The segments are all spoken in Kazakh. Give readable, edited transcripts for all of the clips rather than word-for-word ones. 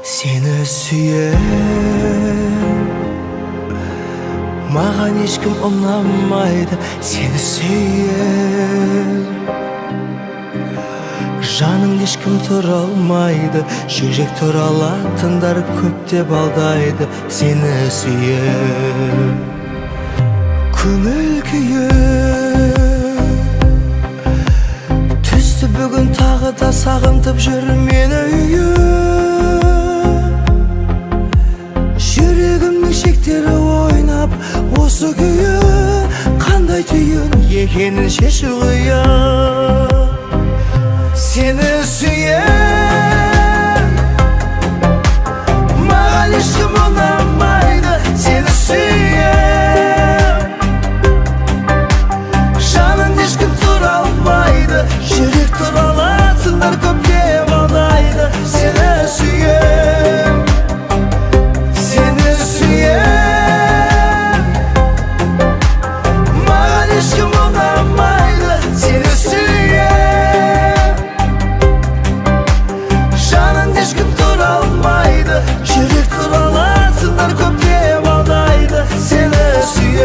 Сені сүйем. Маған ешкім ұнамайды. Сені сүйем. Жаныңда ешкім тұра алмайды. Жүрек тұра алатындар көптеп алдайды. Сені сүйем. Көңіл күйім түсті бүгін, тағы да сағынтып жүр мені үйім. Жүрегімнің шектері ойнап осы күйі, қандай түйін екенін шешу қиын. Сені сүйем. Маған ешкім ұнамайды. Сені сүйем. Жаныңда ешкім тұра алмайды. Жүрек тұра алатындар көптеп алдайды. Сені сүйем. Сені сүйем. Маған ешкім ұнамайды. Сені сүйем. Жаныңда ешкім тұра алмайды. Жүрек тұра алатындар көптеп алдайды. Сені сүйем.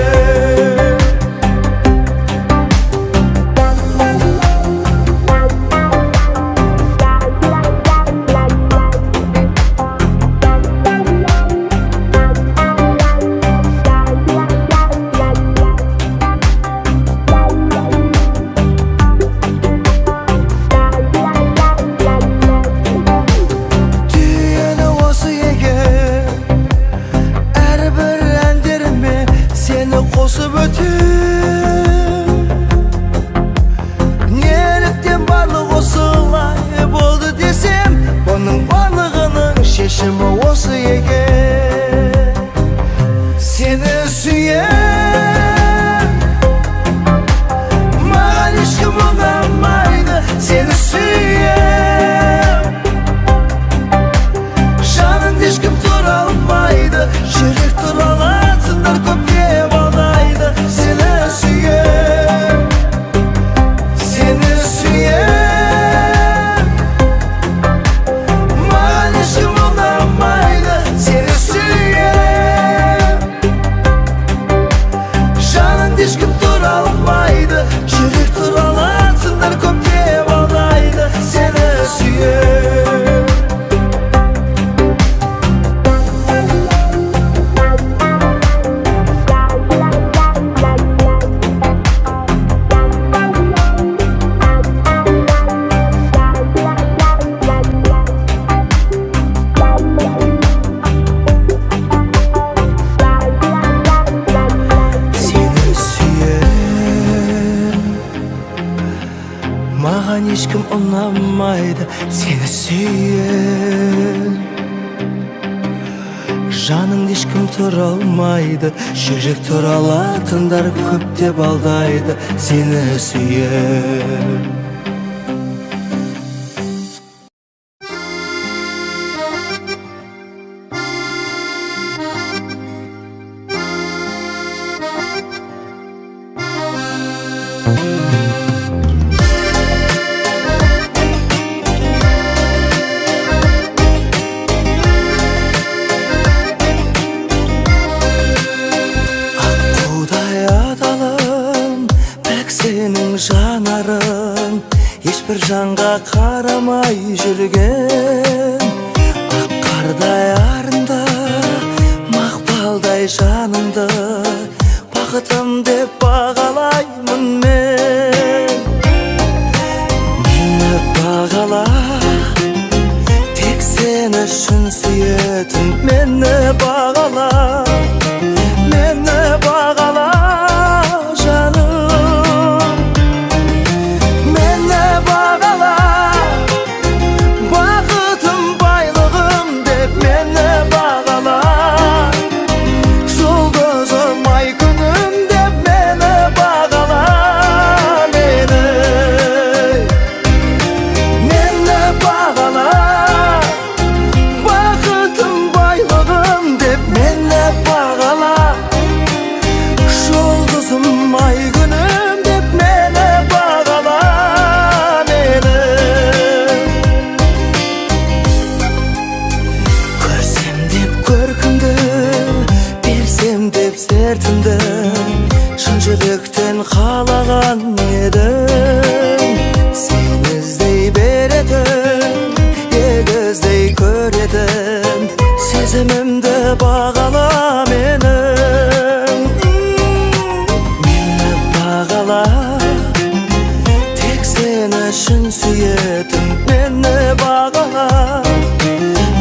Түйіні осы екен. Әрбір әндеріме сені қосып өтем. Неліктен барлық осылай болды десем, бұның барлығының шешімі осы екен. Сені сүйем. Маған ешкім ұнамайды. Сені сүйем. Жаныңда ешкім тұра алмайды. Жүрек тұра алатындар көптеп алдайды. Сені сүйем. Сені сүйем. Маған ешкім ұнамайды. Сені сүйем. Жаныңда ешкім тұра алмайды. Жүрек тұра алатындар көптеп алдайды. Сені сүйем. Сені сүйем. Маған ешкім ұнамайды. Сені сүйем. Жаныңда ешкім тұра алмайды. Жүрек тұра алатындар көптеп алдайды. Сені сүйем. Аққудай адалым, пәк сенің жанарың, ешбір жанға қарамай жүрген. Ақ қардай арында, мақпалдай жанымды, бақытым деп бағалаймын мен. Мені бағала, тек сен үшін сүйетін. Мені бағала, мені бағала, жаным. Мені бағала, бақытым, байлығым деп мені бағала. Жұлдызым, ай, күнім деп мені бағала. Мені, мені бағала, бақытым, байлығым деп мені. дертімді шын жүректен қалаған едім. Сені іздей беретін, егіздей көретін, сезімімді бағала менің. Мені бағала, тек сені шын сүйетін. Мені бағала,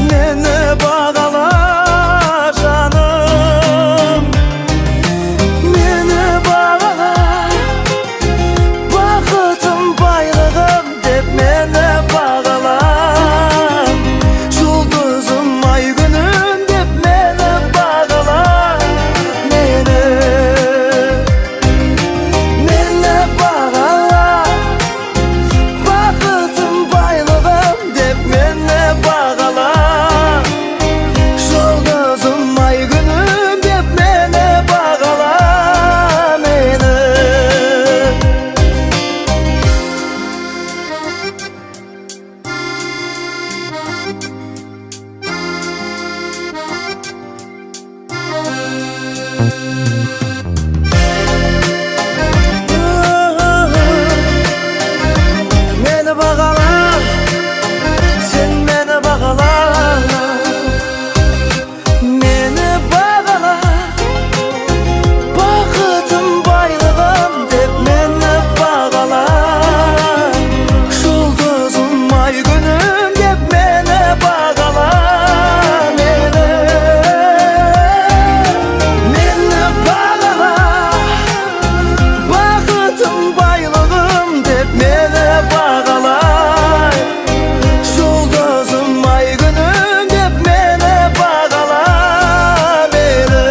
мені бағала, жаным. Мені бағала, бақытым, байлығым деп мені бағала. Жұлдызым, ай, күнім деп мені бағала. Мені, мені бағала, бақытым, байлығым деп мені бағала. Жұлдызым, ай, күнім деп мені бағала. Мені. Мені бағала, сен мені бағала. Мені бағала, бақытым, байлығым деп мені бағала. Жұлдызым, ай, күнім деп мені бағала. Мені, мені бағала, бақытым, байлығым деп мені бағала. Жұлдызым, ай, күнім деп мені бағала. Мені.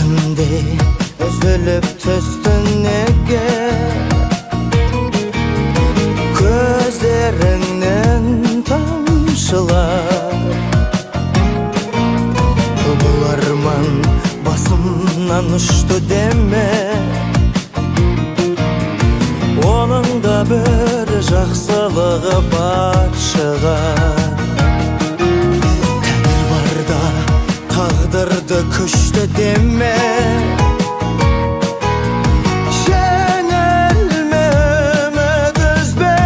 Үмітімде үзіліп түсті неге? Көздеріңнен тамшылар. Бұл арман басымнан ұшты деме, оның да бір жақсылығы бар шығар. Тәңір барда тағдырды күшті деме. Жеңілме, үміт үзбе,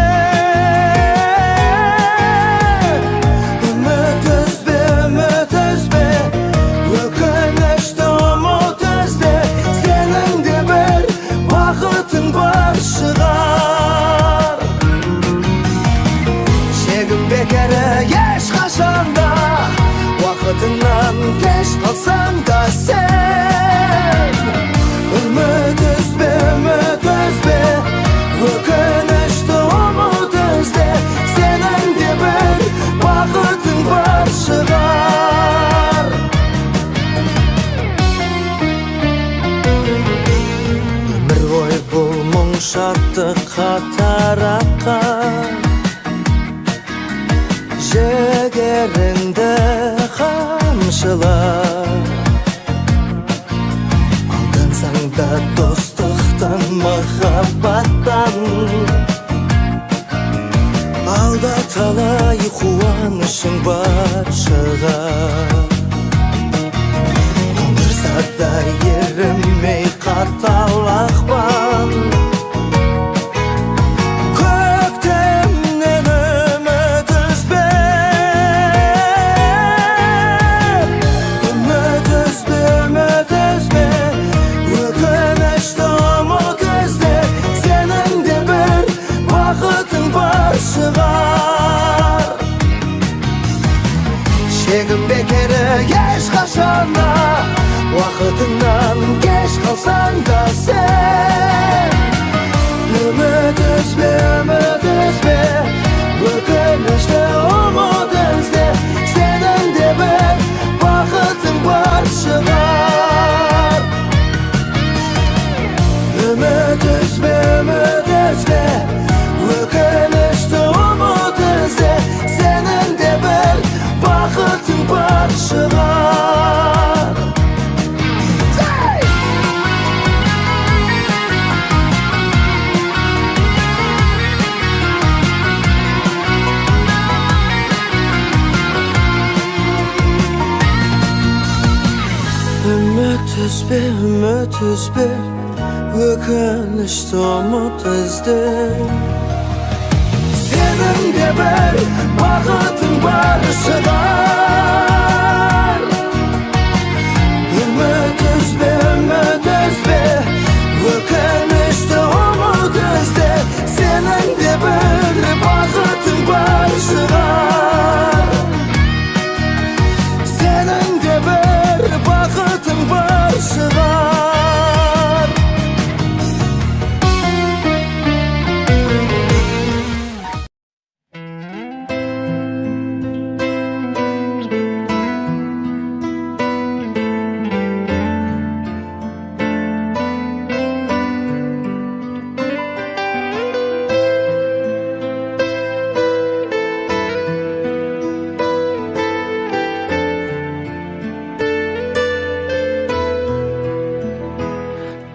үміт үзбе, үміт үзбе. Өкінішті ұмыт ізде, сенің де бір бақытың бар шығар. Шегінбе кері ешқашанда, уақытыңнан кеш қалсаң да сен. Үміт үзбе, үміт үзбе, өкінішті ұмыт ізде, сенің де бір бақытың бар шығар. Өмір ғой бұл, мұң, шаттық қатар аққан. Жігеріңді қамшыла. Алдансаң да достықтан, махаббаттан, алда талай қуанышың бар шығар. Тоңдырса да ерімей қатал ақпан, көктемнен үміт үзбе. Үміт үзбе, үміт үзбе, өкінішті ұмыт ізде, сенің де бір бақытың бар шығар. Шегінбе кері ешқашан да. Уақытыңнан кеш қалсаң да сен үміт үзбе, үміт үзбе. Өкінішті ұмыт ізде. Сенің де бір бақытың бар шығар. Үміт үзбе, үміт үзбе. Өкінішті ұмыт ізде. Сенің де бір бақытың бар шығар. Hey! Үміт үзбе, үміт үзбе. Өкінішті ұмыт ізде. Сенің де бір бақытың бар шығар. Үміт үзбе, үміт үзбе. Өкінішті ұмыт ізде. Сенің де бір бақытың бар шығар. Сенің де бір бақытың бар шығар.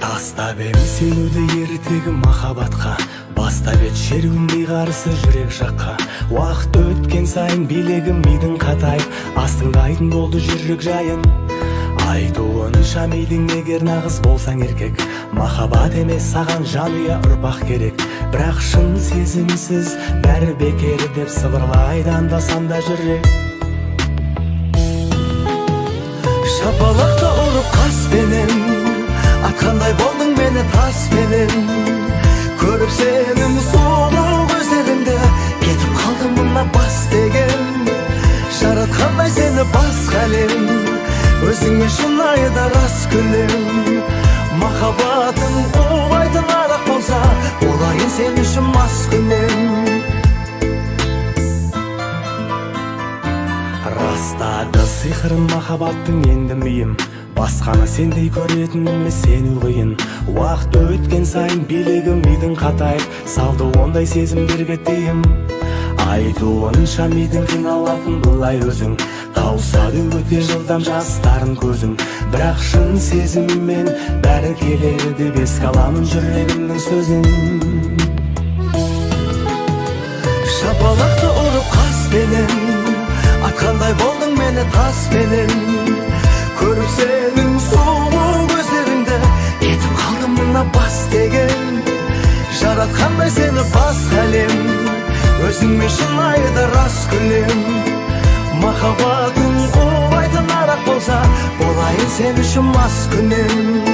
Тастап ем сенуді ертегі махаббатқа. Бастап ед шеруіндей қарсы жүрек жаққа. Уақыт өткен сайын билегім мидың қатайып, астыңдайтын болды жүрек жайын. Айтуынша мидың, егер нағыз болсаң еркек, махаббат емес саған жанұя, ұрпақ керек. Бірақ шын сезімсіз бәрі бекер деп сыбырлайды анда санда жүрек. Шапалақты ұрып қаспенен, атқандай болдың мені таспенен. Көріп сенің сұлу көздеріңді, кетіп қалдым мына бас деген. Жаратқандай сені басқа әлем, өзіңе шынайы да рас күлем. Махаббатың улайтын арақ болса, болайын сен үшін маскүнем. Растады сиқырын махаббаттың енді миым. Басқаны сендей көретініме сену қиын. Уақыт өткен сайын билігі мидың қатайып, салды ондай сезімдерге тыйым. Айтуынша мидың қиналатын былай өзің. Тауысады өте жылдам жастарын көзің. Бірақ шын сезіммен бәрі келеді деп еске аламын жүрегімнің сөзін. Шапалақты ұрып қаспенен, атқандай болдың мені таспенен. Көріп сенің сұлу көздеріңді, кетіп қалдым мына бас деген. Жаратқандай сені басқа әлем, өзіңмен шынайы да рас күлем. Махаббатың улайтын арақ болса, болайын сен үшін маскүнем.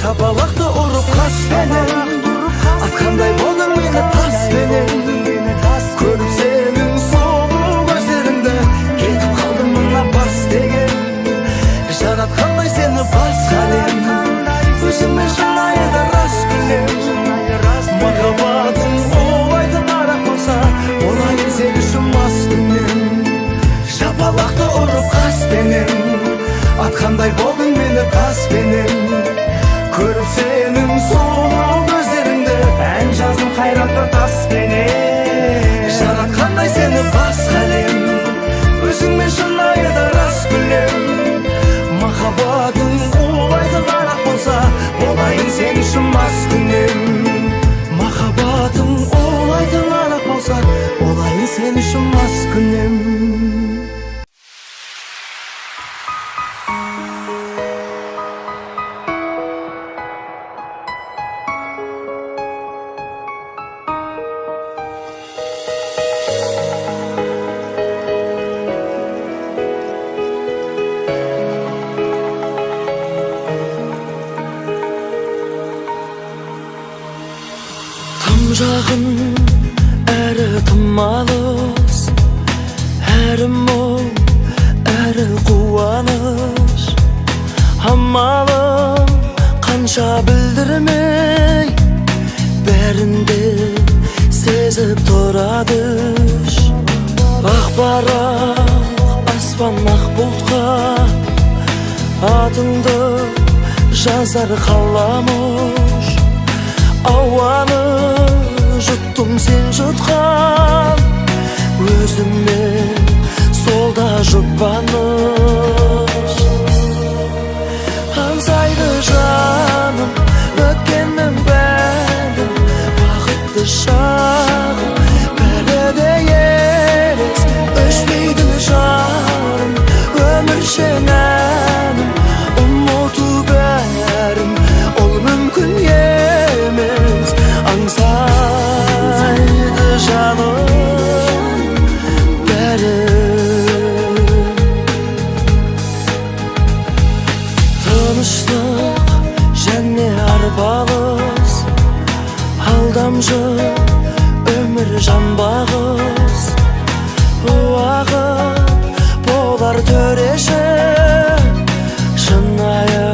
Шапалақты ұрып қаспенен, атқандай болдың мені таспенен. Көріп сенің сұлу көздеріңді, кетіп қалдым мына бас деген. Жаратқандай сені басқа әлем, өзіңмен шынайы да рас күлем. Махаббатың улайтын арақ болса, болайын сен үшін маскүнем. Шапалақты ұрып қаспенен, атқандай болдың мені таспенен. Көріп сенің сұлу көздеріңді, Ән жаздым Қайрат Нұртаспенен. Жақын әрі тым алыс, әрі мұң, әрі қуаныш. Амалым қанша білдірмей, бәрін де сезіп тұрады. Ақ барақ аспан ақ бұлтқа, атыңды жазар қаламұш. Ауаны жұттым сен жұтқан, өзіме сол да жұбаныш. Аңсайды жаным өткеннің бәрін, бақытты шағым бәрі де елес. Өшпейтін жалын, өміршең әнім, ұмыту бәрін ол мүмкін емес. Аңсайды жаным бәрін. Тыныштық және арпалыс, алдамшы өмір жанбағыс. Уақыт болар төреші, шынайы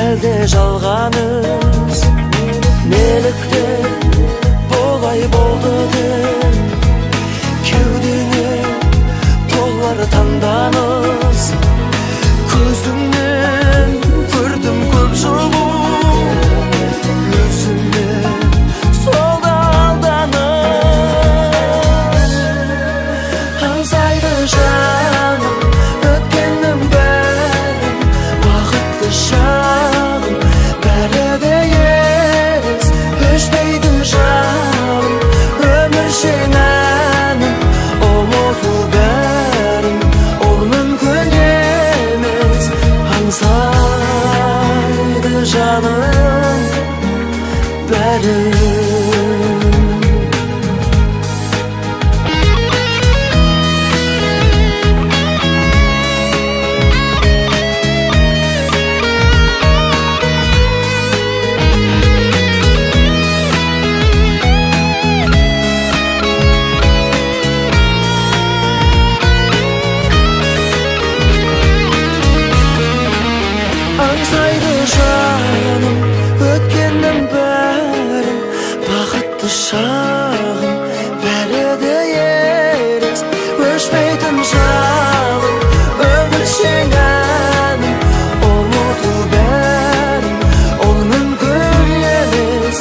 әлде жалған іс. Неліктен бұлай болды деп кеудеңе толар таңданыс. Көзіңнен көрдім көп жылу, өзіме сол да алданыс. Аңсайды жаным өткеннің бәрін, бақытты шағым бәрі де елес. Өшпейтін жалын, өміршең әнім, ұмыту бәрін ол мүмкін емес. Аңсайды жаным бәрін. Аңсайды жаным өткеннің бәрін, бақытты шағым бәрі де елес. Өшпейтін жалын, өміршең әнім, ұмыту бәрін ол мүмкін емес.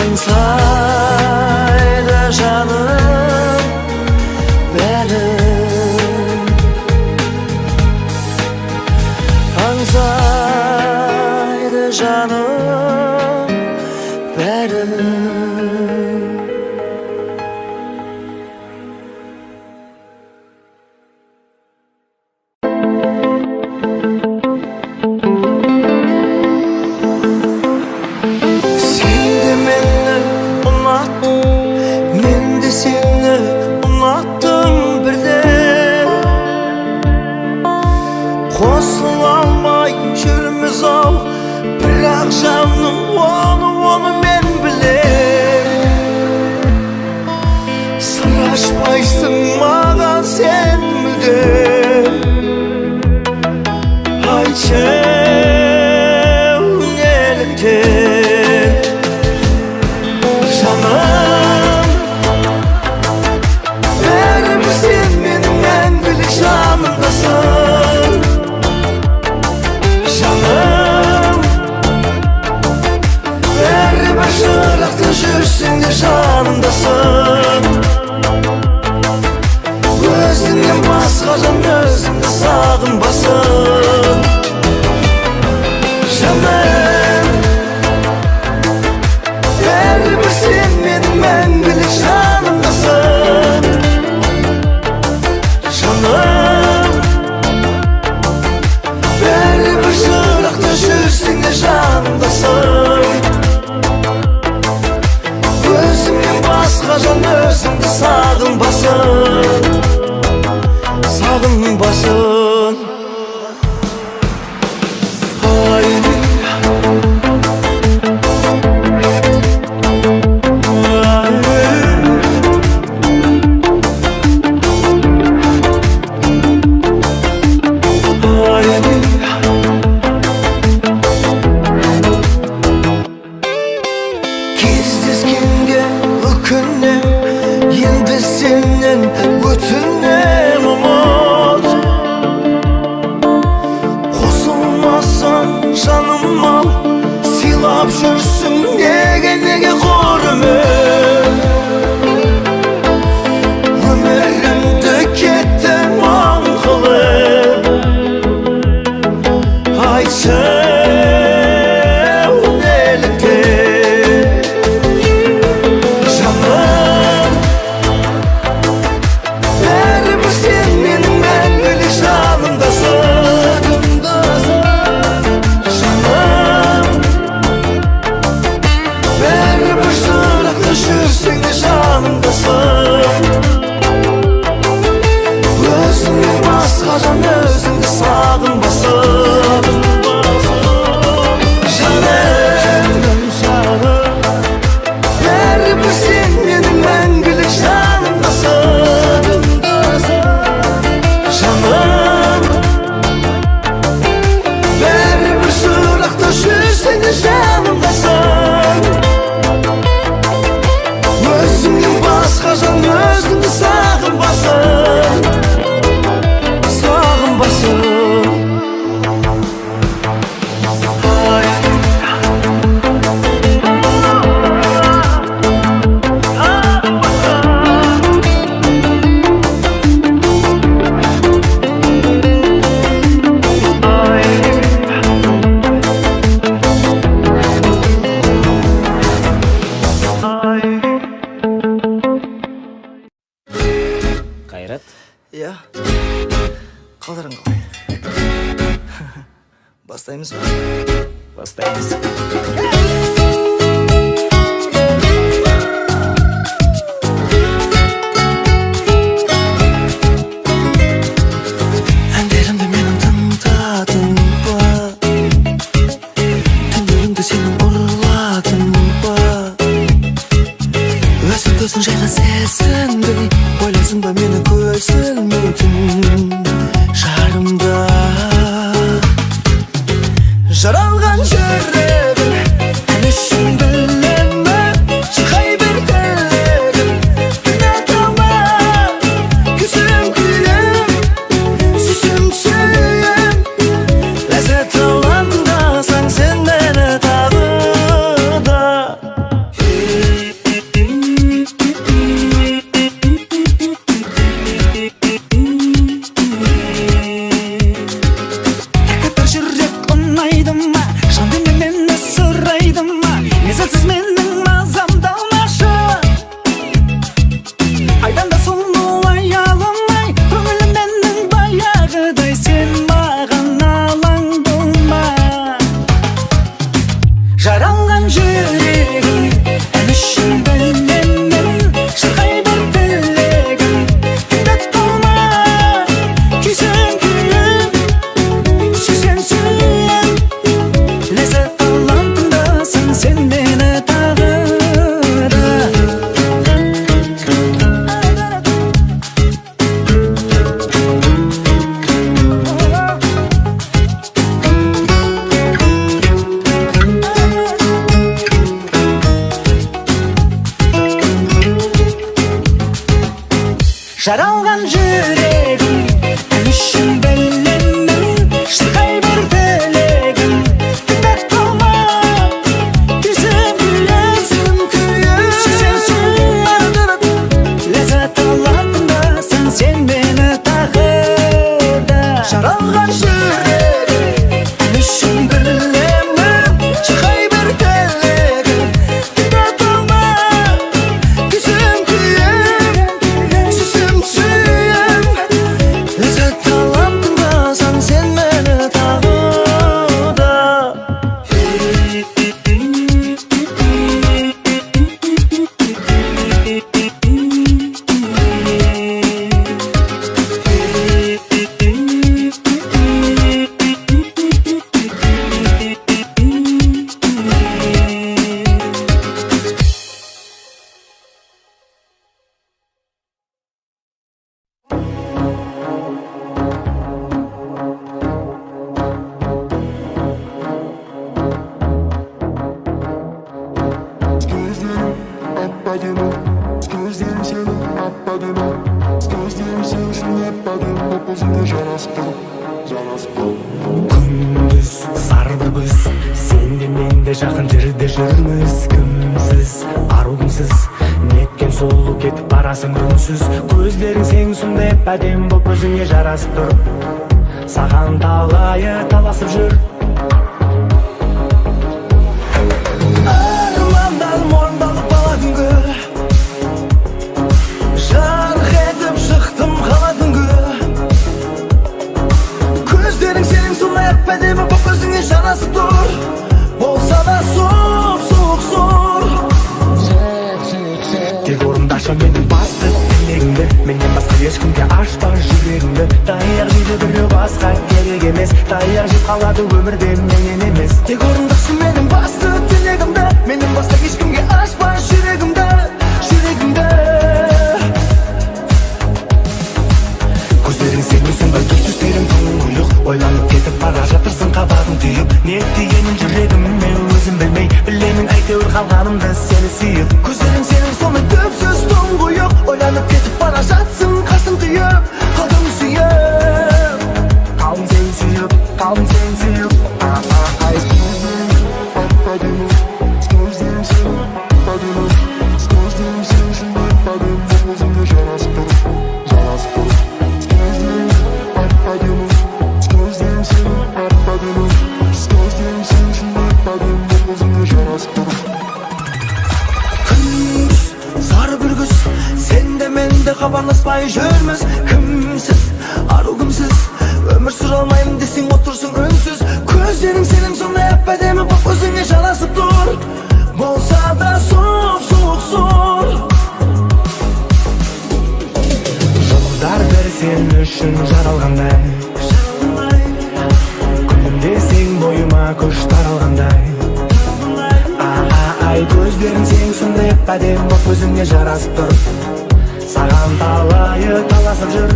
Аңсайды жаным бәрін. Аңсайды жаным бәрін. Сен де мені ұнаттың, мен де сені ұнаттым бірден. Қосыла алмай жүрміз ау, бірақ жаным оны мен білем. Сыр ашпайсың маған сен мүлдем, айтшы неліктен? Жаным, бәрібір сен менің мәңгілік жанымдасың. Жаным, бәрібір жырақта жүрсең де жанымдасың. Өзіңнен басқа жан өзіңді сағынбасын. Жаным, бәрібір сен менің мәңгілік жанымдасың. Жаным, бәрібір жырақта жүрсең де жанымдасың. Өзіңнен басқа жан өзіңді сағынбасын, сағынбасын. Ай. Ұрлап жүрсің неге, неге қор үміт? Өмірімді кетті мұң қылып. Айтшы, неліктен, жаным? Бәрібір сен менің мәңгілік жанымдасың. Жаным, бәрібір жырақта жүрсең де жанымдасың. Өзіңнен басқа жан өзіңді сағынбасын. Жаным, жаным, бәрібір сен менің мәңгілік жанымдасың. Жаным, бәрібір жырақта жүрсең де жанымдасың. Өзіңнен басқа жан өзіңді сағынбасын, сағынбасын. Ай. Қайрат. Иә, қалдарың қалай? Бастаймыз ба? Бастаймыз. Әндерімді менің тыңдадың ба? Түндерімді сенің ұрладың ба? Өзіңді өзің жайлы сезінбей, ойлайсың ба мені көз ілмейтін жарымда? Жаралған жүрегім ән үшін білемін, шырқай бер тілегім, тыңдата алма. Күйсем күйем, сүйсем сүйем, ләззат алам тыңдасаң сен мені тағы да. Тәкаппар жүрек ұнайды ма? Жан дүнием мені сұрайды ма? Мезгілсіз менің мазамды алмашы. Айдан да сұлу аялымай, көңілім менің баяғыдай, сен маған алаң болма. Жаралған жүрегім ән үшін білемін, шырқай бер тілегім, тыңдата алма. Күйсең күйем, сүйсең сүйем, ләззат алам тыңдасаң сен мені тағы да. Жаралған жүрегім ән үшін білемін, шырқай бер тілегім, тыңдата алма. Күйсем күйем, сүйсем сүйем, ләззат алам тыңдасаң сен мені тағы да. Жаралған жүрегім ән үшін білемін, шырқай бер тілегім, тыңдата алма. Күйсем күйем, сүйсем сүйем, ләззат алам тыңдасаң сен мені тағы да. Көздерің әп-әдемі, көздерің сенің әп-әдемі, көздерің сен үшін әп-әдемі боп өзіңе жарасып тұр, жарасып тұр. Күндіз сары күз, сен де мен де. Жақын жерде жүрміз. Кімсіз, ару, кімсіз? Неткен сұлу кетіп барасың үнсіз? Көздерің сенің сондай әп әдемі боп өзіңе жарасып тұр. Саған талайы таласып жүр. Армандарым орындалып бала күнгі, жарқ етіп шықтым қала түнгі. Көздерің сенің сондай әп әдемі боп өзіңе жарасып тұр. Болса да сұп суық сұр. Тек орындашы менің басты тілегімді. Менен басқа ешкімге ашпа жүрегіңді. Таяқ жейді біреу, басқа керек емес. Таяқ жеп қалады өмірде менен емес. Тек орындашы менің басты тілегімді. Менен басқа ешкімге ашпа жүрегіңді, жүрегіңді. Көздерің сенің сондай түксіз, терең тұңғиық. Ойланып кетіп бара жатырсың қабағың түйіп. Не дегенін жүрегіме өзім білмей, білемін әйтеуір қалғанымды сені сүйіп. Көздерің сенің сондай түпсіз тұңғиық. Ойланып кетіп бара жатсың қасың түйіп. Қалдым сүйіп. Қалдым сені сүйіп, қалдым сені сүйіп. Ай. Әдемі, көздерің сенің әдемі. Көздерің сенің сондай әдемі боп өзіңе жарасып тұр, жарасып тұр. Көздерің әдемі, көздерің сенің әдемі. Көздерің сенің сондай әдемі боп өзіңе жарасып тұр. Күндіз сары бір күз. Сен де, мен де хабарласпай жүрміз. Кімсіз, ару, кімсіз? Өмір сүре алмаймын десең, отырсың үнсіз. Көздерің сенің сондай әп әдемі боп өзіңе жарасып тұр. Болса да сұп суық сұр. Жұлдыздар бір сен үшін жаралғандай. Күлімдесең, бойыма күш таралғандай. Ай, көздерің сенің сондай әп әдемі боп өзіңе жарасып тұр. Саған талайы таласып жүр.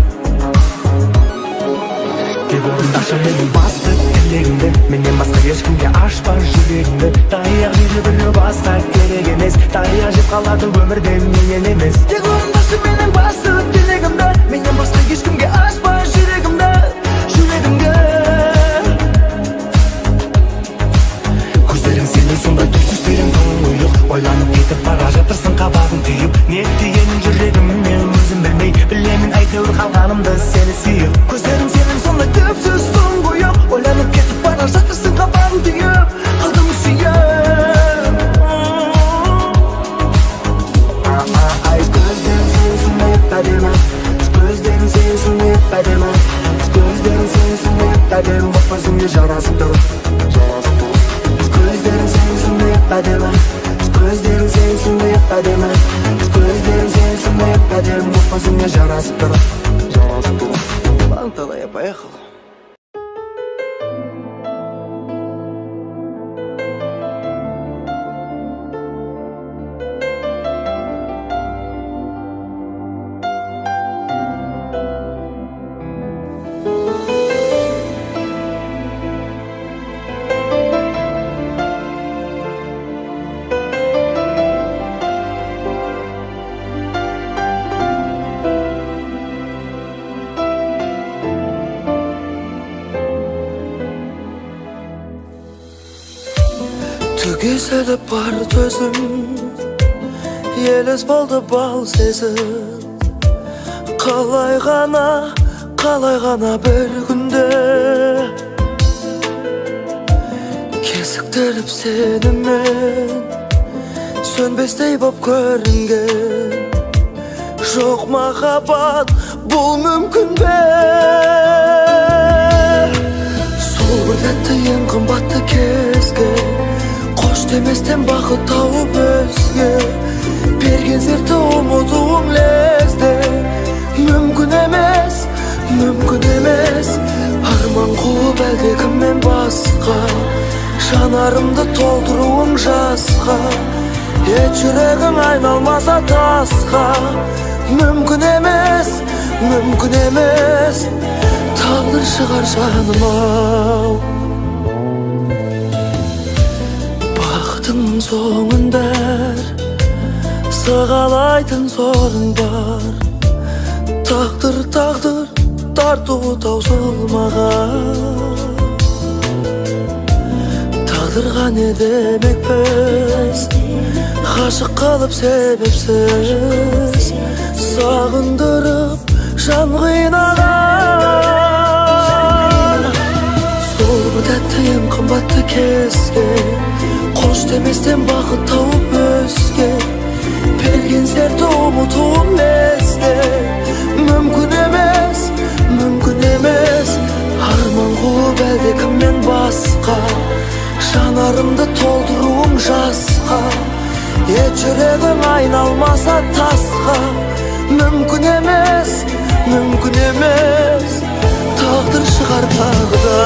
Тек орындашы менің басты тілегімді. Менен басқа ешкімге ашпа жүрегіңді. Таяқ жейді біреу, басқа керек емес. Таяқ жеп қалады өмірде менен емес. Тек орындашы менің басты тілегімді. Менен басқа ешкімге ашпа жүрегіңді, жүрегіңді. Көздерің сенің сондай түксіз, терең тұңғиық. Ойланып кетіп бара жатырсың қабағың түйіп. Не дегенін жүрегіме өзім білмей, білемін әйтеуір қалғанымды сені сүйіп. Көздерің сенің сондай түпсіз тұңғиық. Ойланып кетіп бара жатырсың қабағың түйіп. Қалдым сүйіп. Ай, көздерің сенің сондай әп әдемі. Көздерің сенің сондай әп әдемі. Көздерің сенің сондай әп әдемі боп өзіңе жарасып тұр. Көздерің сенің сондай әп әдемі. Көздерің сенің сондай әп әдемі. Көздерің сенің сондай әп әдемі боп өзіңе жарасып тұр. Ладно, тогда я поехал. Түгесіліп бар төзім, елес болды бал сезім. Қалай ғана, қалай ғана бір күнде кезіктіріп сенімен, сөнбестей боп көрінген жоқ махаббат бұл мүмкін бе? Сол бір тәтті, ең қымбатты кезге қош деместен, бақыт тауып өзге берген сертті ұмытуың лезде мүмкін емес, мүмкін емес. Арман қуып әлдекіммен басқа, жанарымды толтыруың жасқа, ет жүрегің айналмаса тасқа, мүмкін емес, мүмкін емес. Тағдыр шығар, жаным ау. Бақытыңның соңында сығалайтын сорың бар. Тағдыр, тағдыр тартуы таусылмаған. Тағдырға не демекпіз, ғашық қалып себепсіз, сағындырып жан қинаған. Сол бір тәтті ең қымбатты кезге, қош деместен бақыт тауып өзге, берген сертті ұмытуым лезде. Мүмкін емес, мүмкін емес, арман қуып әлдекімнен басқа, жанарымды толтыруым жасқа, ет жүрегің айналмаса тасқа. Мүмкін емес, мүмкін емес, тағдыр шығар тағы да.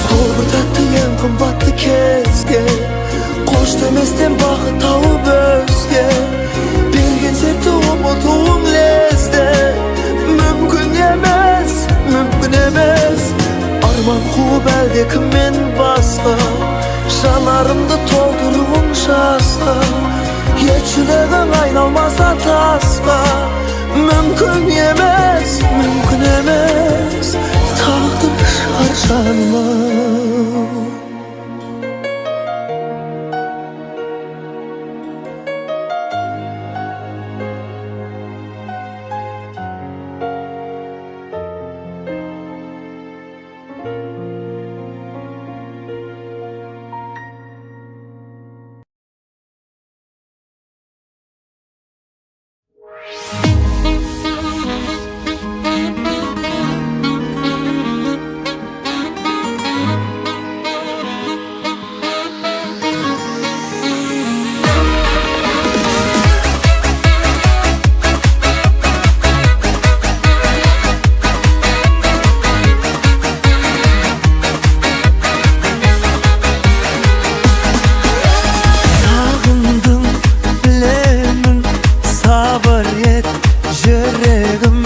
Сол бір тәтті ең қымбатты кезге, қош деместен бақыт тауып өзге, берген сертті ұмытуым лезде. Мүмкін емес, мүмкін емес, арман қуып әлдекімнен басқа, жанарымды толтыруың жасқа, ет жүрегің айналмаса тасқа. Мүмкін емес, мүмкін емес, тағдыр шығар жаным. Сағындым, білемін, сабыр ет жүрегім,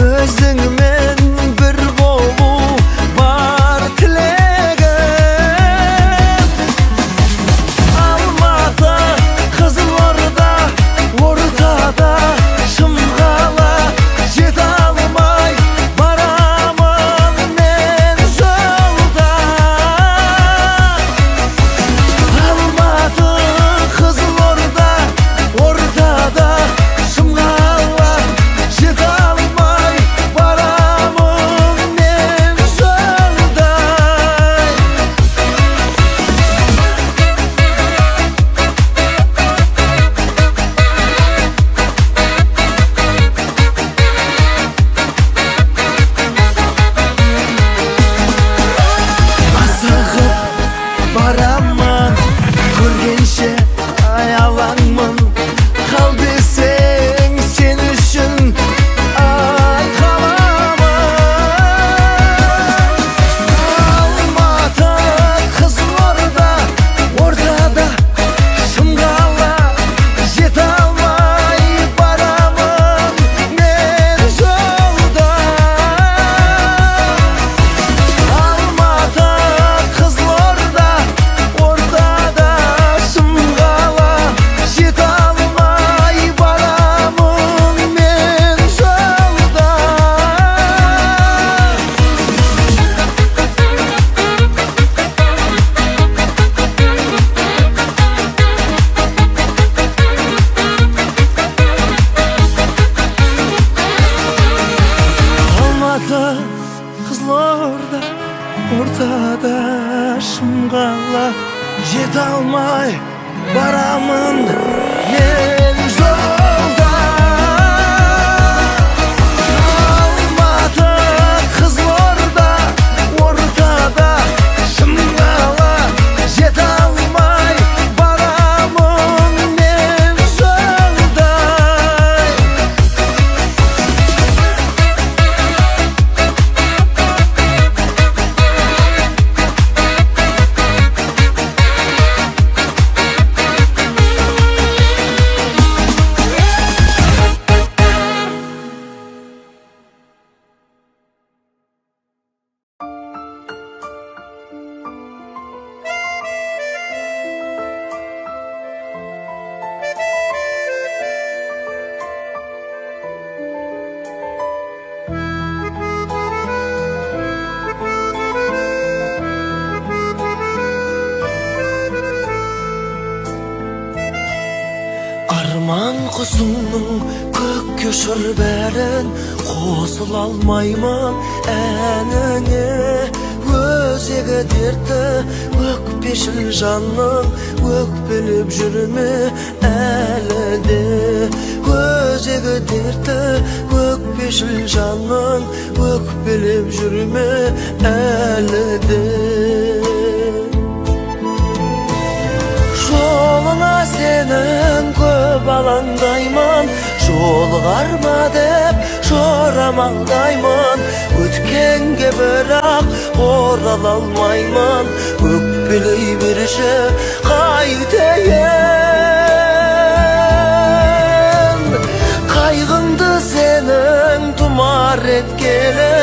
өзіңмен бір болу бар тілегім. Алматы, Қызылорда, ортада Шымқала, жете алмай барамын мен жолда. Алматы, Қызылорда, ортада Шымқала, жете алмай барамын мен жолда. Асығып барамын, көргенше аялаңмын, қал десең сен үшін ай қаламын. Алматы, Қызылорда, ортада Шымқала, жете алмай барамын мен жолда. Алматы, Қызылорда, ортада Шымқала, жете алмай барамын мен жолда. Алматы, Қызылорда, ортада Шымқала, жете алмай барамын мен жолда. Алматы, Қызылорда, ортада Шымқала, жете алмай барамын мен жолда. Арман құсыңның көкке ұшыр бәрін, қосыла алмаймын әніңе. Өзегі дертті өкпешіл жанның өкпелеп жүрме әлі де. Өзегі дертті өкпешіл жанның өкпелеп жүрме әлі де. Жолыңа сенің көп алаңдаймын, жолығар ма деп жорамалдаймын. Өткенге бірақ орала алмаймын, өкпелей берші қайтейін. Қайғыңды сенің тұмар еткелі,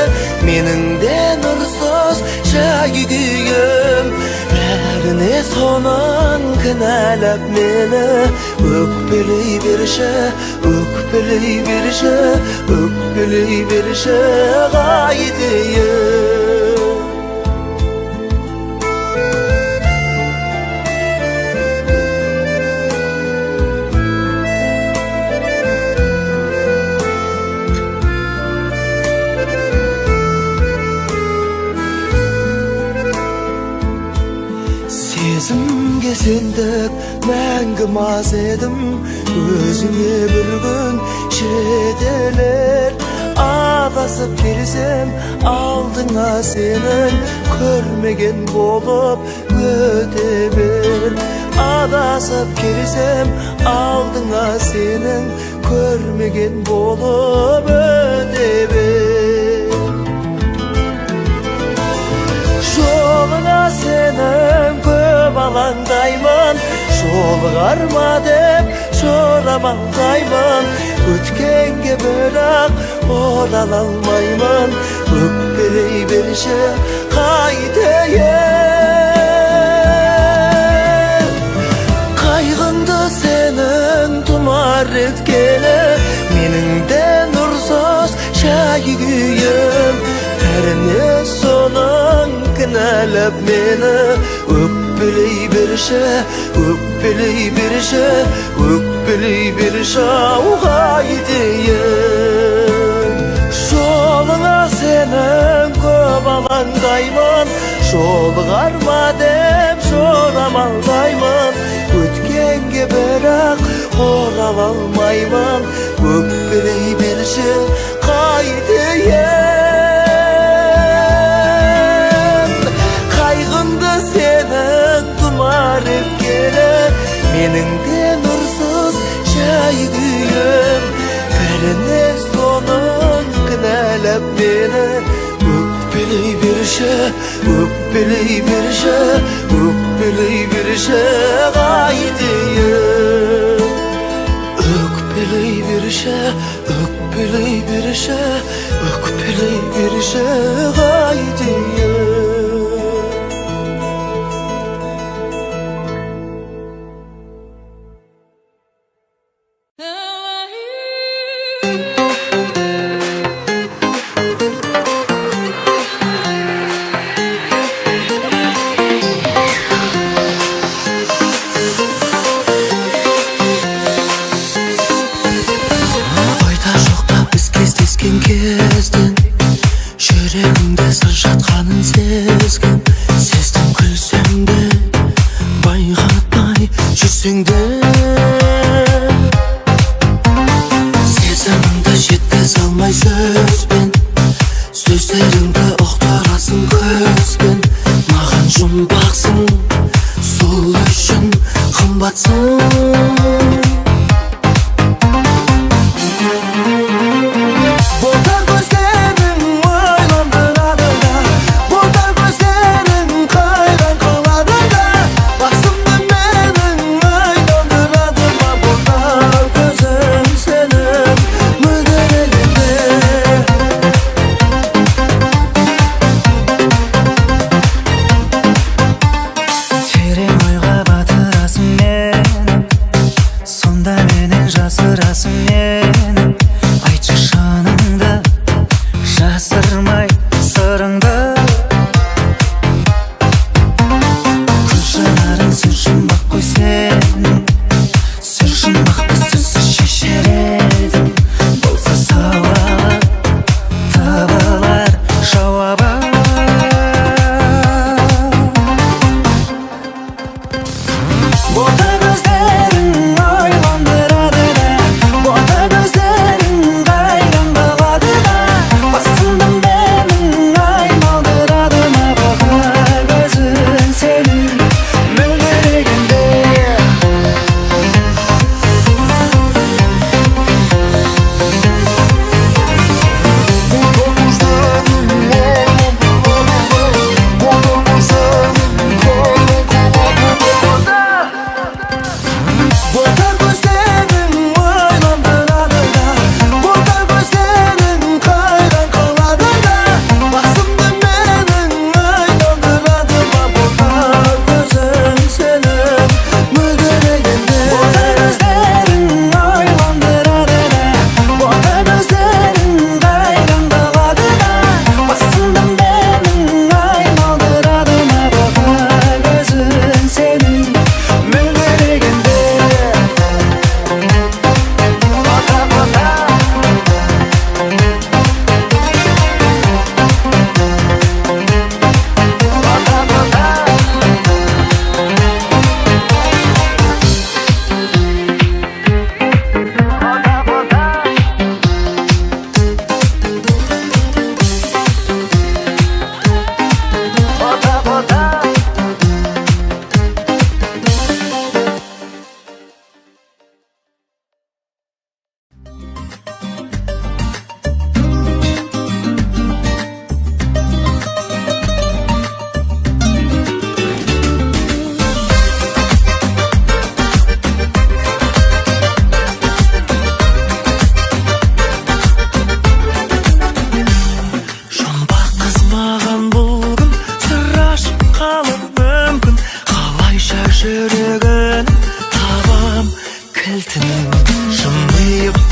менің де нұрсыз жай күйім. Бәріне соның кінәлап мені, өкпелей берші, өкпелей берші, өкпелей берші қайтейін. Сезімге сендік мәңгі мас едім, өзіңе бір күн жетелер. Адасып келсем алдыңа сенің, көрмеген болып өте бер. Адасып келсем алдыңа сенің, көрмеген болып өте бер. Жолыңа сенің көп алаңдаймын, жолығар ма деп жорамалдаймын. Өткенге бірақ орала алмаймын, өкпелей берші қайтейін. Қайғыңды сенің тұмар еткелі, менің де нұрсыз жай күйім. Бәріне соның кінәлап мені, өкпелей берші, өкпелей берші, өкпелей берші ау қайтейін. Жолыңа сенің көп алаңдаймын, жолығар ма деп жорамалдаймын. Өткенге бірақ орала алмаймын, өкпелей берші қайтейін. Қайғыңды сенің тұмар еткелі, менің де нұрсыз жай күйім. Бәріне соның кінәлап мені, өкпелей берші, өкпелей берші, өкпелей берші қайтейін. Өкпелей берші, өкпелей берші, өкпелей берші қайтейін. Ойда жоқта біз кездескен кезден, жүрегімде сыр жатқанын сезгем. Сездім күлсем де, байқатпай жүрсең де, сезімімді жеткізе алмай сөзбен, сөздеріңді ұқтырасың көзбен. Маған жұмбақсың, сол үшін қымбатсың. Бота көздерің ойландырады да, бота көздерің қайран қылады да, басымды менің айландырады ма бота көзің сенің мөлдірегенде. Терең ойға батырасың мені, сонда менен жасырасың нені? Айтшы шыныңды, жасырмай сырыңды. Көз жанарың сөз жұмбақ қой сенің, сөз жұмбақты сөз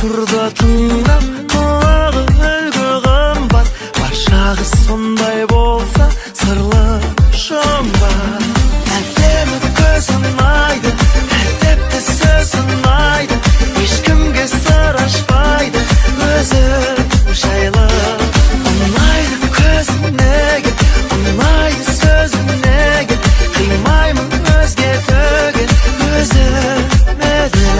Тұрды тыңдап, құлағы үлгі қымбат. Барша қыз сондай болса, сырлы жұмбақ. Әдемі көз ұнайды, әдепті сөз ұнайды. Ешкімге сыр ашпайды, өзі жайлы. Ұнайды көзі неге, ұнайды сөзі неге? Қимаймын өзге түгел, өзіме де.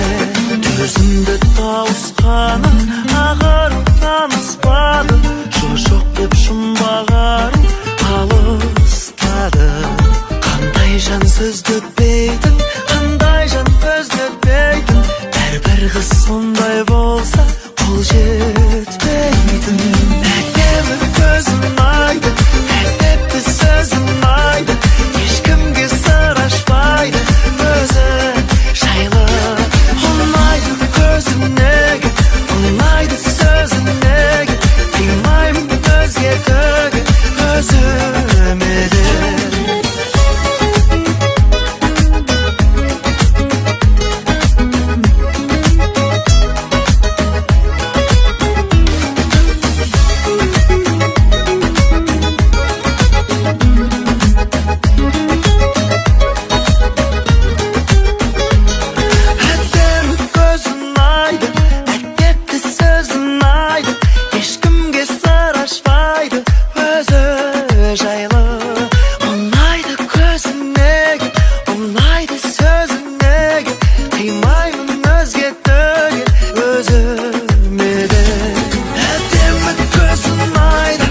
Төзімді тауысқаны, ақыры таныспады. Жоқ, жоқ деп жұмбағарым алыстады. Қандай жан сөз төкпейтін, қандай жан көз төкпейтін? Әрбір қыз сондай болса, қол жетпейтін. Әдемі көз ұнайды, әдепті сөз ұнайды. Ешкімге сыр ашпайды, өзі жайлы. Ұнайды көзі неге, ұнайды сөзі неге? Қимаймын өзге түгел, өзіме де. Әдемі көз ұнайды, әдепті сөз ұнайды. Ешкімге сыр ашпайды, өзі жайлы. Ұнайды көзі неге, ұнайды сөзі неге? Қимаймын өзге түгел, өзіме де. Әдемі көз ұнайды,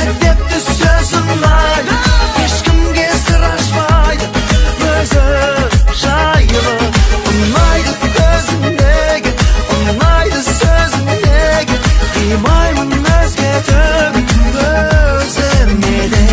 әдепті сөз ұнайды. Ешкімге сыр ашпайды, өзі жайлы. Ұнайды көзі неге, ұнайды сөзі неге? Қимаймын өзге түгел, өзіме де.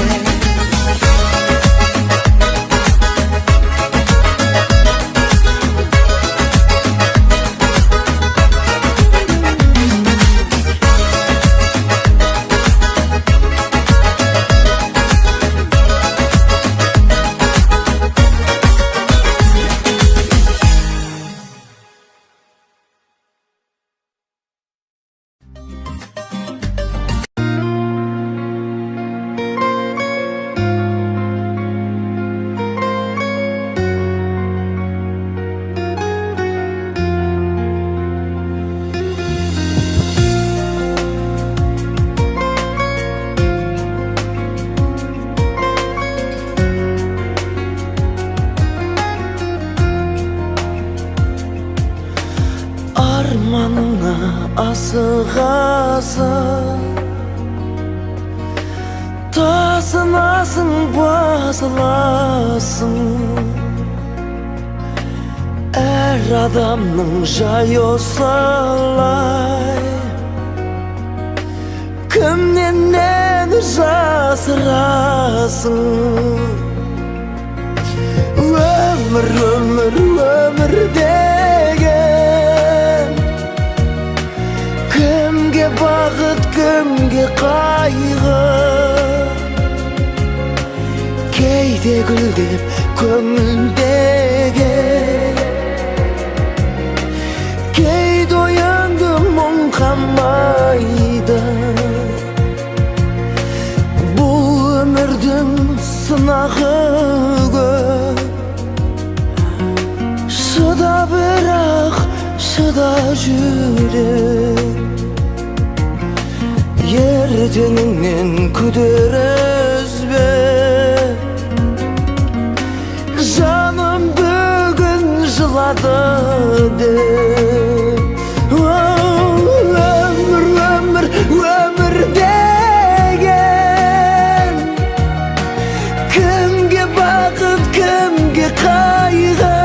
Арманыңа асығасың, тасынасың, басыласың. Әр адамның жайы осылай. Кімнен нені жасырасың? Өмір, өмір, өмір деген кімге бақыт, кімге қайғы? Кейде гүлдеп көңілдеген, кейде ойыңды мұң қамайды. Бұл өмірдің сынағы көп. Шыда, бірақ шыда, жүрек. Ертеңіңнен күдер үзбе. Жаным бүгін жылады деп. Өмір, өмір, өмір деген кімге бақыт, кімге қайғы?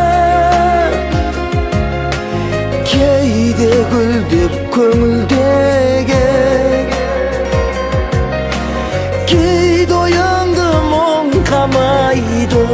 Кейде гүлдеп көңілдеген, кейде ойыңды мұң қамайды.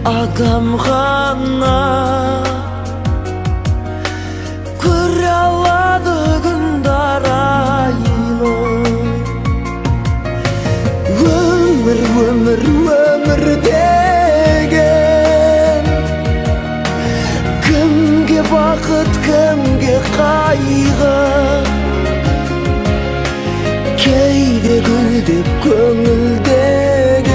Адам ғана көре алады күнді арайлы. Өмір, өмір, өмір деген кімге бақыт, кімге қайғы? Кейде гүлдеп көңілдеген,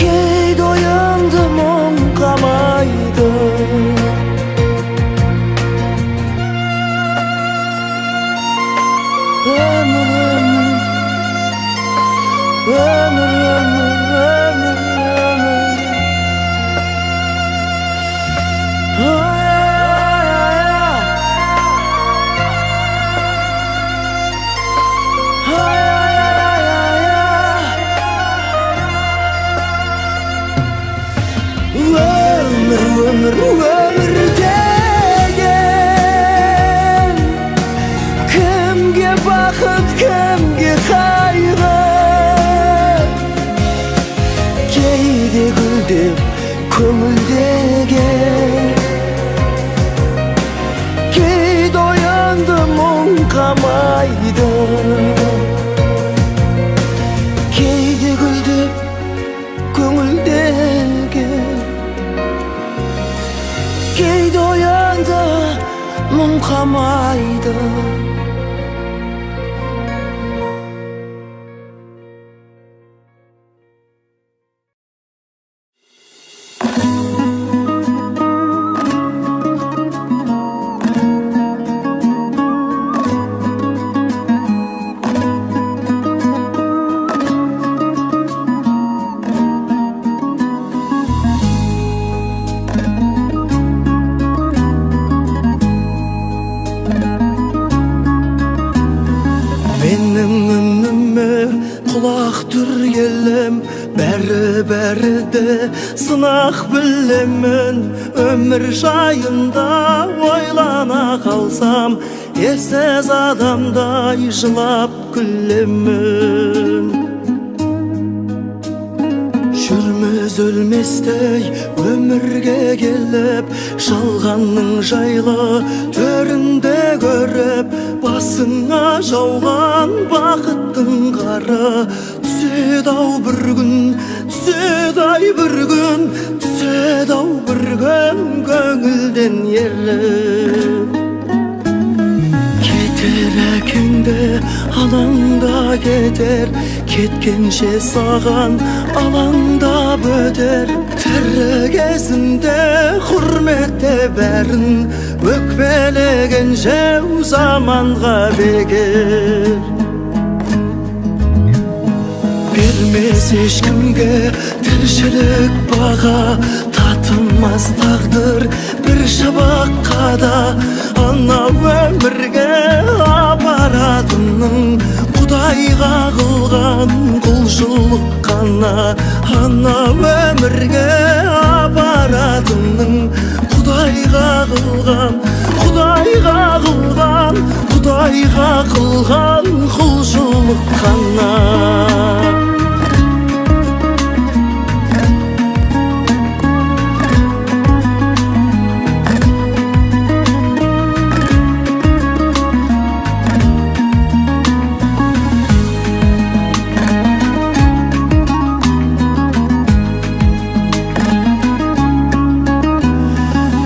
кейде оянды мұң қамайды. Өмір, өмір, өмір, өмір, өмір, өмір. Ай, ай, ай, ай, ай, ай. Өмір, өмір, өмір деген кімге бақыт, кімге қайғы? Кейде гүлдеп көңілдеген, кейде оянды мұң қамайды. Кейде гүлдеп көңілдеген, кейде оянды мұң қамайды. Менің үніме құлақ түр, елім. Бәрі, бәрі де сынақ, білемін. Өмір жайында ойлана қалсам, ессіз адамдай жылап күлемін. Жүрміз өлместей өмірге келіп, жалғанның жайлы төрінде көріп. Басыңа жауған бақыттың қары түседі ау бір күн, түседі ай бір күн, түседі ау бір күн көңілден еріп. Кетер әкең де, анаң да кетер, кеткенше саған алаңдап өтер. Тірі кезінде құрметте бәрін, өкпелегенше заманға бекер. Бермес ешкімге тіршілік баға, татымас тағдыр бір шабаққа да. Анау өмірге апаратының құдайға қылған құлшылық қана. Анау өмірге апаратының құдайға қылған, құдайға қылған, құдайға қылған құлшылық қана.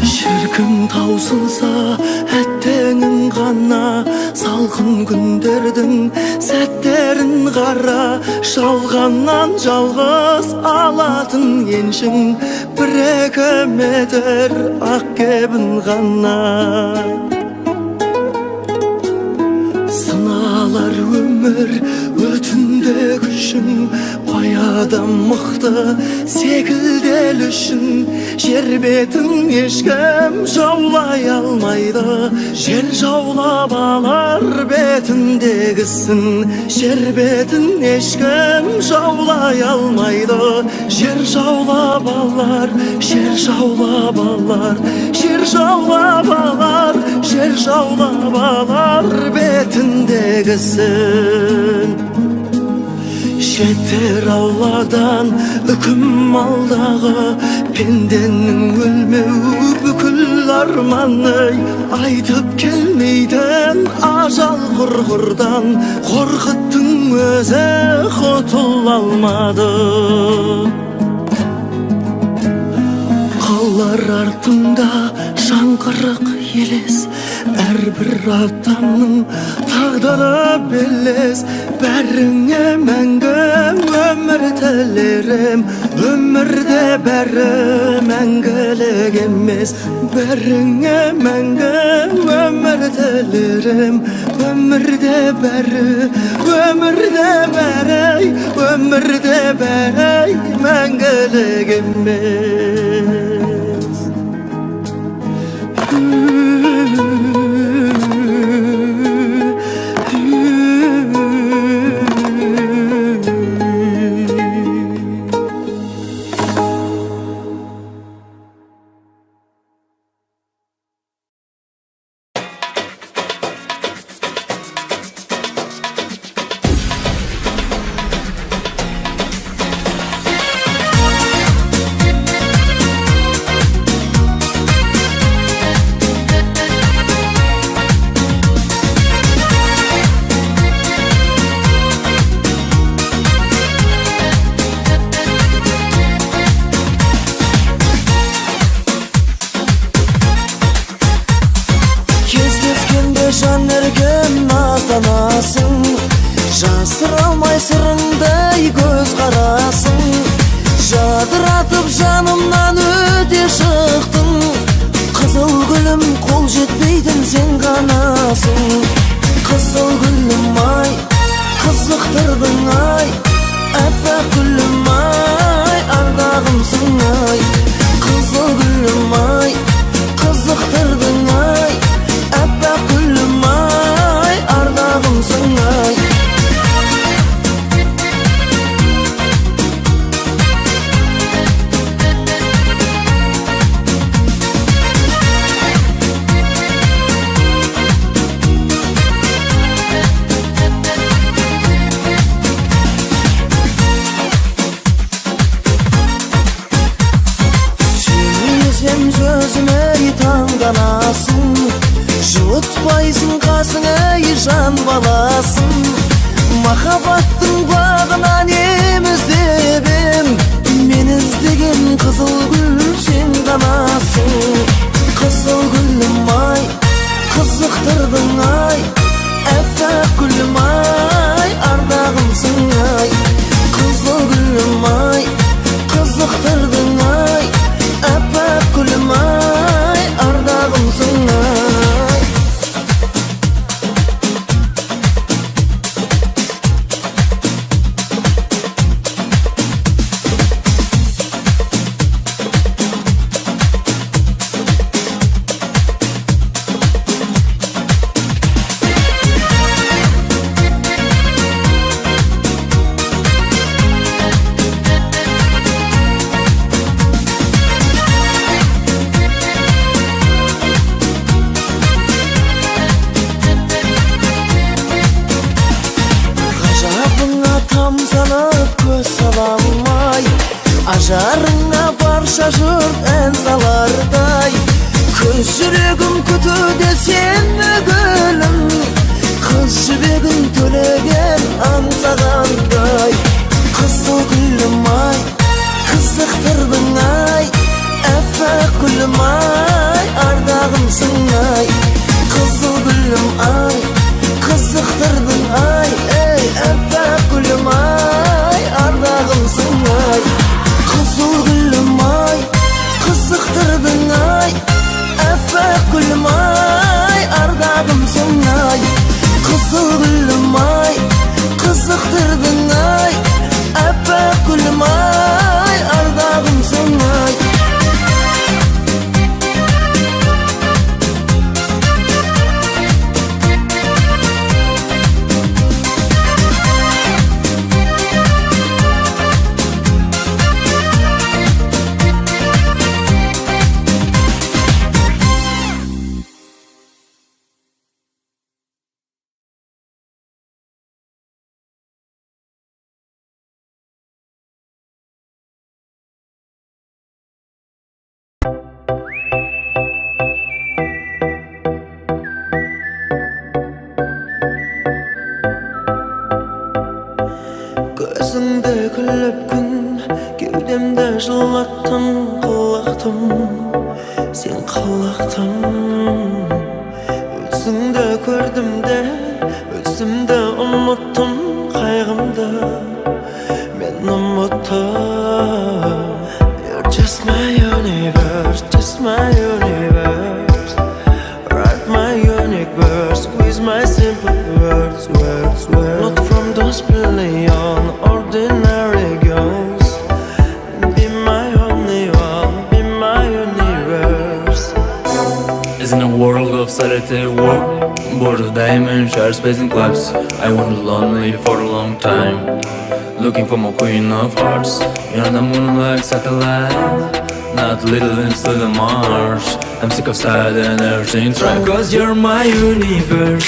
Шіркін, таусылса әттеңің ғана, салқын күндердің сәттерін қара. Жалғаннан жалғыз алатын еншің бір екі метр ақ кебін ғана. Сыналар өмір өтінде күшің, бай адам мықты секілдел үшін. Жер бетін ешкім жаулай алмайды, жер жаулап алар бетіндегісін. Жер бетін ешкім жаулай алмайды, жер жаулап алар, жер жаулап алар, жер жаулап алар, жер жаулап алар бетіндегісін. Жетер Алладан үкім алдағы, пенденің өлмеуі бүкіл арманы. Айтып келмейтін ажал құрғырдан, Қорқыттың өзі құтыла алмады. Қалар артында жаңғырық елес, әрбір адамның тағдыры белес. Бәріңе мәңгі өмір тілерім, өмірде бәрі мәңгілік емес. Бәріңе мәңгі өмір тілерім, өмірде бәрі, өмірде бәрі, өмірде бәрі мәңгілік емес. Кездескенде жан еркін назданасың, жасыра алмай сырыңдай көз қарасың. Жадыратып жанымнан өте шықтың, қызыл гүлім, қол жетпейтін сен ғанасың. Қызыл гүлім ай, қызықтырдың ай, аппақ гүлім ай, ардағымсың ай. Қызыл гүлім ай, қызықтырдың ай, аппақ гүлім ай, ардағымсың ай. Сөйлесем сөзіме таңданасың, жылытпайсың қасыңа жан баласын. Махаббаттың бағынан ем іздеп ем, мен іздеген қызыл гүл сен ғанасың. Қызыл гүлім ай, қызықтырдың ай, аппақ гүлім ай, ардағымсың ай. Қызыл гүлім ай, қызықтырдың ай, аппақ гүлім ай, ардағымсың ай. Ғажабыңа тамсанып көз сала алмай, ажарыңа барша жұрт ән салардай. Көз жүрегім күтуде сені гүлім, қыз жібегін төлеген аңсағандай. Қызыл гүлім ай, қызықтырдың ай, аппақ гүлім ай, ардағымсың ай. Қызыл гүлім ай, қызықтырдың ай, ей, аппақ гүлім ай, ардағымсың ай. Қызыл гүлім ай, қызықтырдың ай, аппақ гүлім ай, ардағымсың ай. Қызыл гүлім ай, қызықтырдың ай, аппақ гүлім ай, ардағымсың ай. Жылаттың қылықтым, сен қылықтым. Өзіңді көрдім де, өзімді ұмыттым, қайғымды мен ұмыттым. You're just my universe, just my universe. Write my universe with my simple words, words, words. Not from those billion ordinary girls. Be my only one, be my universe. Is in a world of solitary work, border diamond, share space and clubs. I wandered lonely for a long time, looking for my queen of hearts. You're the moon like satellite, not little into the Mars. I'm sick of sad and everything try, 'cause you're my universe.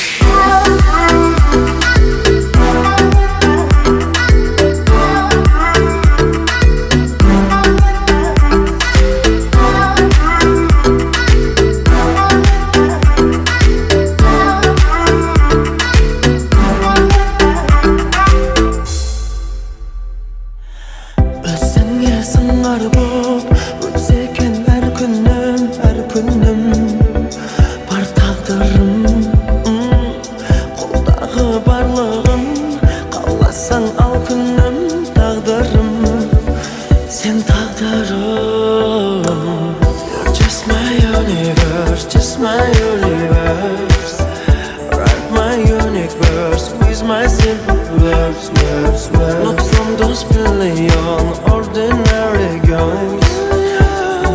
Өзіңе сыңар боп өтсе екен әр күнім, әр күнім. Бар тағдырым, қолдағы барлығым. Қаласаң ал, күнім, тағдырым, сен тағдырым. You're just my universe, just my universe. Write my universe with my simple words, words, words. Not from those billion ordinary girls.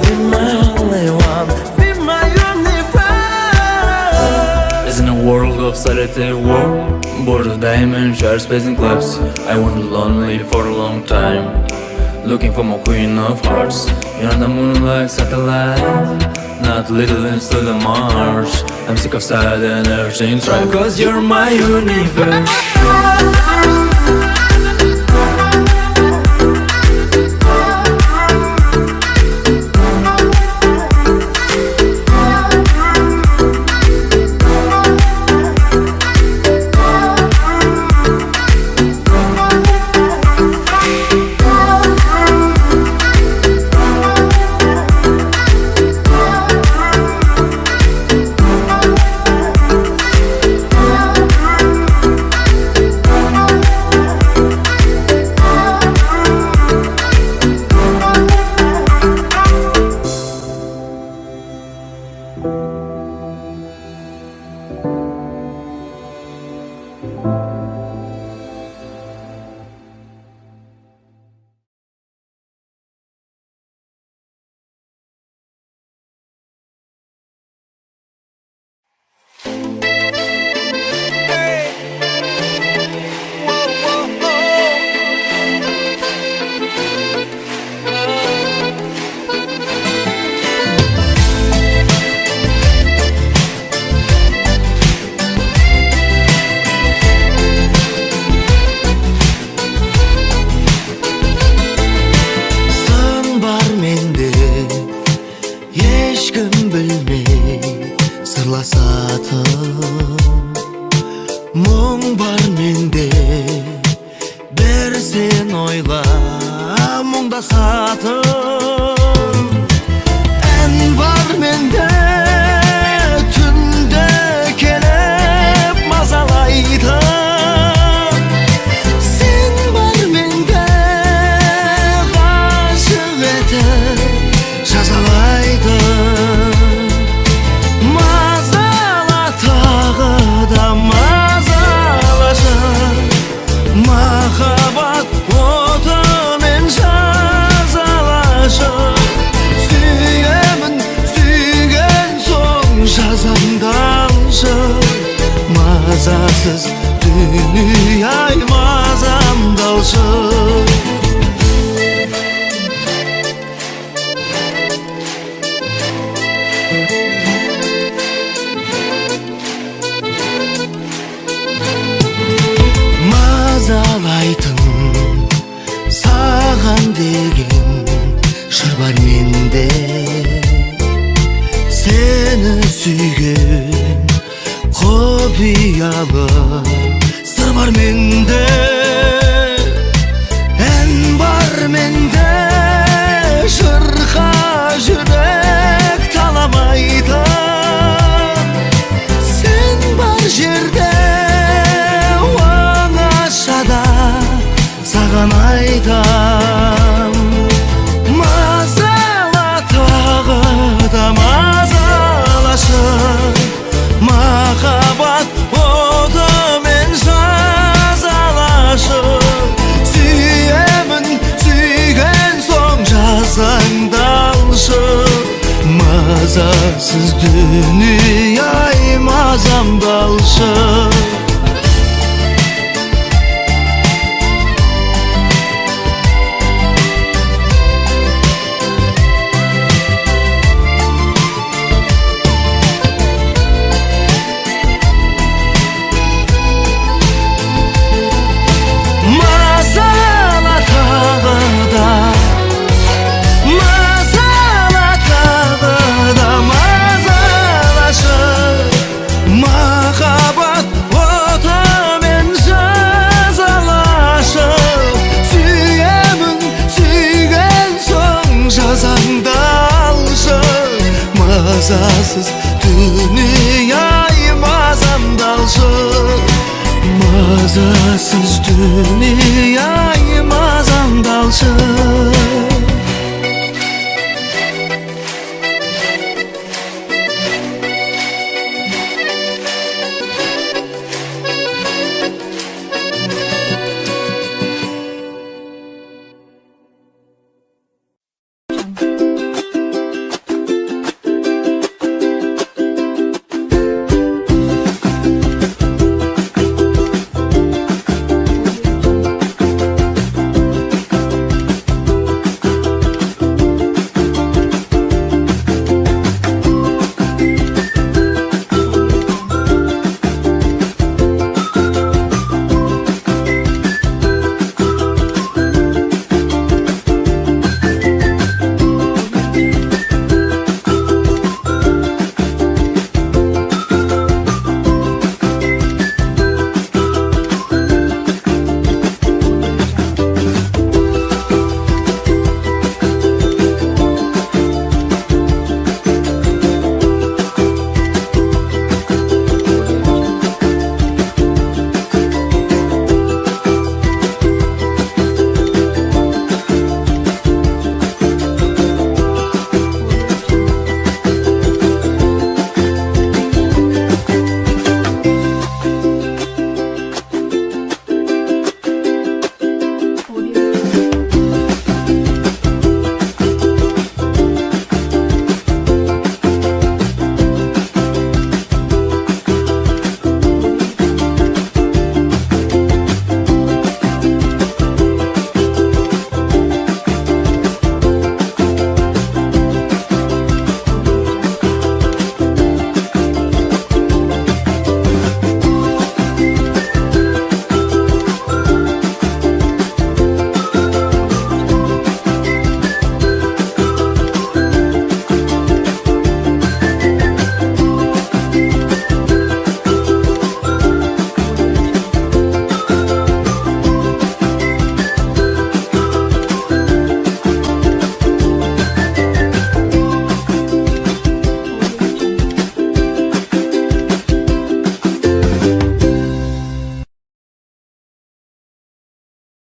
Be my only one, be my universe. Is in a world of solitary work, border diamond, share space and clubs. I wandered lonely for a long time, looking for my queen of hearts. You're the moon like satellite, not little into the Mars. I'm sick of sad and everything try, 'cause you're my universe. Сын бар менде, ешкім білмей сырласатын. Мұң бар менде, бір сен ойла мұңдасатын. Ән бар менде, түнде келіп мазалайтын. Сен бар менде, ғашық етіп жазалайтын. Мазала, тағы да мазалашы, махаббат отымен жазалашы. Сүйемін, сүйген соң жазамды алшы. Мазасыз дүние ай, мазамды алшы. Мазалайтын саған деген жыр бар менде. Сені сүйген құпиялы сыр бар менде. Ән бар менде, айтам. Мазала, тағы да мазалашы, махаббат отымен жазалашы. Сүйемін, сүйген соң жазаңды алшы. Мазасыз дүние ай, мазамды алшы. Мазала тағы да, мазала, тағы да мазалашы, махаббат отымен жазалашы. Сүйемін, сүйген соң жазаңды алшы. Мазасыз дүние